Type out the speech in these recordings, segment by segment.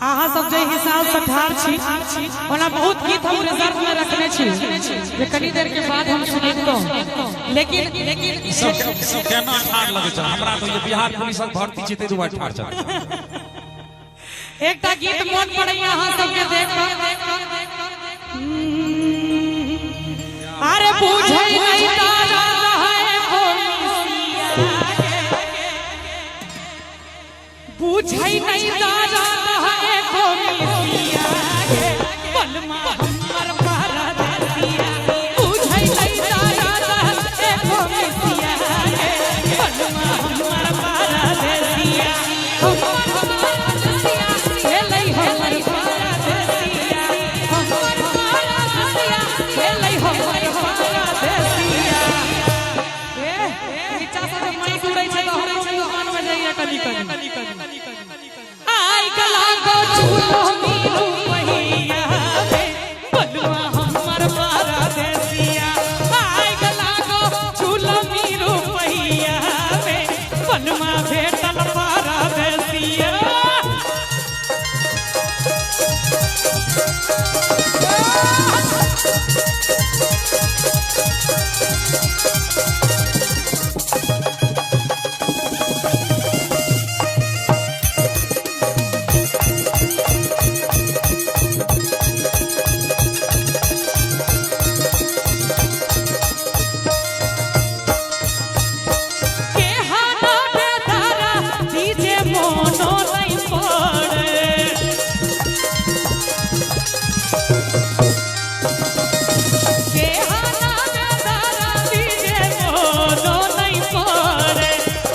अहाँ सब जे हिसाब से ठाढ़ छी, ओना बहुत गीत हम रिजर्व में रखने छी जे कनी देर के बाद हम सुनैतहुँ, लेकिन ई सब सब केना ठाढ़ लगै छै हमरा? तो ये बिहार पुलिसक भर्ती छै, ताहि दुआरे ठाढ़ छै। एकटा गीत मोन पड़ैया अहाँ सबके देख कऽ। अरे बुझै नहीं तारा रहै पुलिसिया के, बुझै नहीं तारा रहै पुलिसिया के, बलमा हमर परदेसिया। बुझै नहीं तारा रहै पुलिसिया के, बलमा हमर परदेसिया। हमर परदेसिया भेलै, हमर परदेसिया, हमर परदेसिया भेलै, हमर परदेसिया। ए नीचा से जे माइक उड़ै छै तऽ हमरो मुँह कान में जाइए कनी कनी। आइ गला गो झूलो मीरू पहिया रे, बलुआ हमर परदेसिया। आइ गला गो झूलो मीरू पहिया रे, बलुआ भेटल परदेसिया। के हाना बेदारा दीजे मोनो नहीं पड़े, के हाना बेदारा दीजे मोनो नहीं पड़े,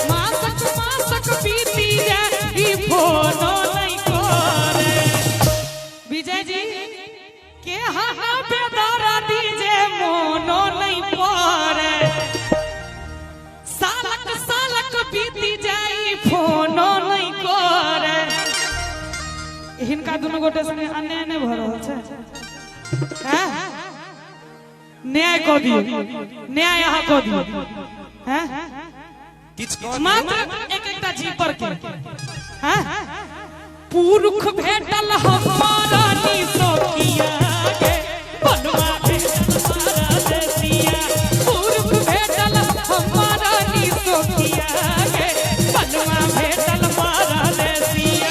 मासक मासक बीती जाए ई फोनो नहीं करे। विजय जी, के हाना बेदारा दीजे मोनो नहीं पड़े, सालक सालक बीती जाई फोनो नहीं करे। हिनका दुनू गोटे संगे अन्याय नहि भऽ रहल छै? हैं? न्याय कऽ दियौ, न्याय अहाँ कऽ दियौ। हैं? किछु कऽ दियौ। मात्र एक एकटा जीपर के हैं? पुरुख भेटल हमारा निसोखिया के, बनवा भेटल परदेसिया। पुरुख भेटल हमारा निसोखिया के, बनवा भेटल परदेसिया।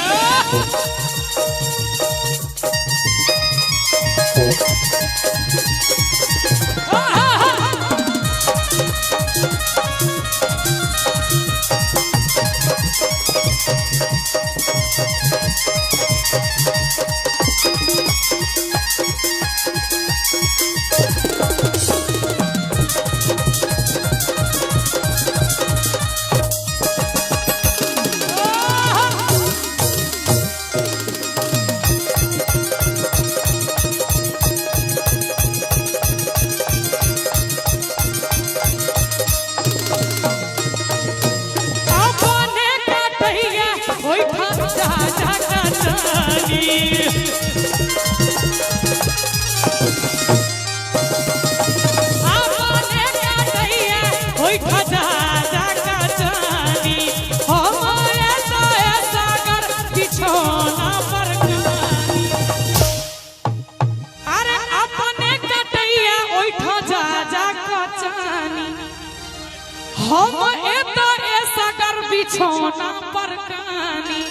अपने कटैया ओइठाम जा जा कटानी, अपने कटैया ओइठाम जा जा कटानी, हमारे तो सागर बिछौना पर कानी। अरे अपने कटैया ओइठाम जा जा कचानी, हम एत ए सागर बिछौना पर कानी।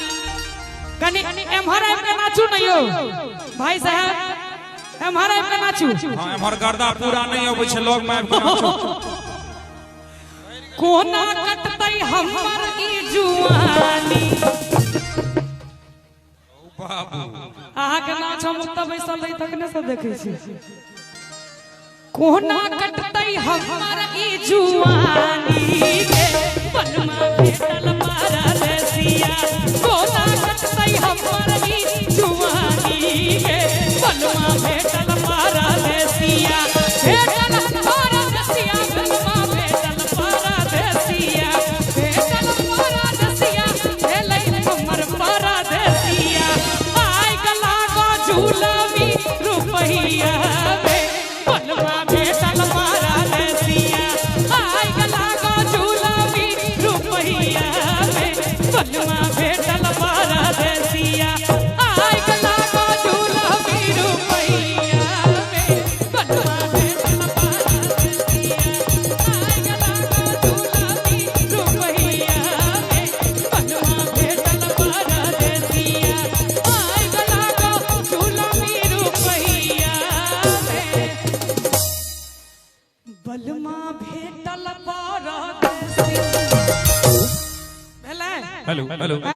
कनी एम्हर आबि के नाचू ने यौ भाई साहब, एम्हर आबि के नाचू। हँ, एम्हर गर्दा पूरा नहि अबै छै, लग मे आबि कऽ नाचू। कोना कटतै हमर ई जुआनी? बाबू, अहाँके नाच हम ओतऽ बैसल रही तखने से देखै छी। कोना कटतै हमर ई जुआनी गे, बलमा भेटल परदेसिया। कोना कटतै हमर ई जुआनी गे, बलमा भेटल परदेसिया। भेटल परदेसिया, बलमा भेटल परदेसिया, भेटल परदेसिया भेलै हमर परदेसिया। आइ गला गो झूलबी रुपैया रे, बलमा भेटल परदेसिया। आइ गला गो झूलबी रुपैया बलमा भेटल परदेसिया। आइ लागो जुलमी रुपैया में बलमा भेटल परदेसिया। आइ लागो जुलमी रुपैया में बलमा भेटल परदेसिया। आइ लागो जुलमी रुपैया में बलमा भेटल परदेसिया। भेलै? Hello hello.